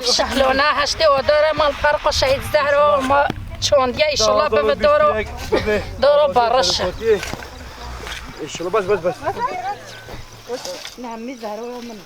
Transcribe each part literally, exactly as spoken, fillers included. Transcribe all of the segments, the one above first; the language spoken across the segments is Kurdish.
Şehlona heştê odara mal parko şehîd Zehro ma çondiye, inşallah bibe doro, doro barış. İnşallah, bas, bas, bas. Nehmî Zehro min.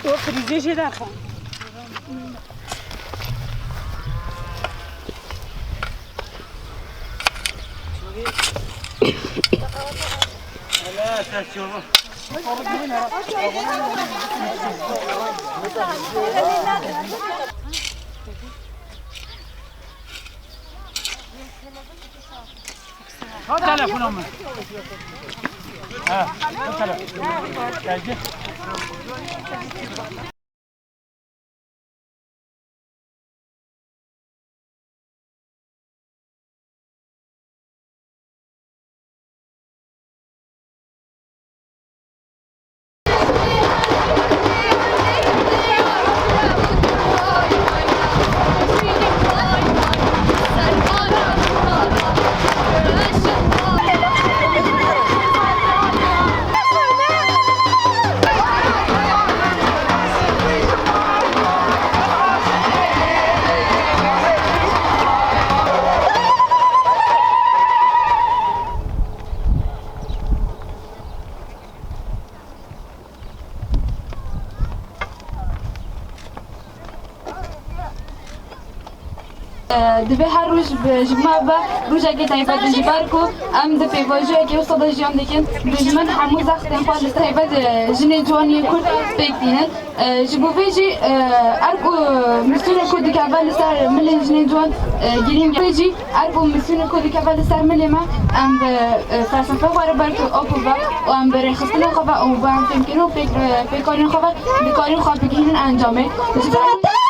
O krîzê jê derxan. Ha, telefona min. Ha, bu telefon. Gel, gel. Divê her roj bi ji me ve rojekê taybet be, ji ber ku em di pêvajoyekê wisa de jiyan dikin, dijmin hemû zextên xwe li ser taybet, e, jinê ciwan yê Kurd pêk tînin. E, ji bo vê jî, e, erk û misûlê ku dikeve li ser milên jinê ciwan, e, girîng e. Vê jî erk û misûlê ku dikeve li ser milê me, em bi, e, felsefe xwe re ber ku ap û ve û em bi rêxistina xwe ve û bi em fêmkirin û pêk, e, pêkarên xwe ve dikarîn xwe bigihînin encamê. Ji ber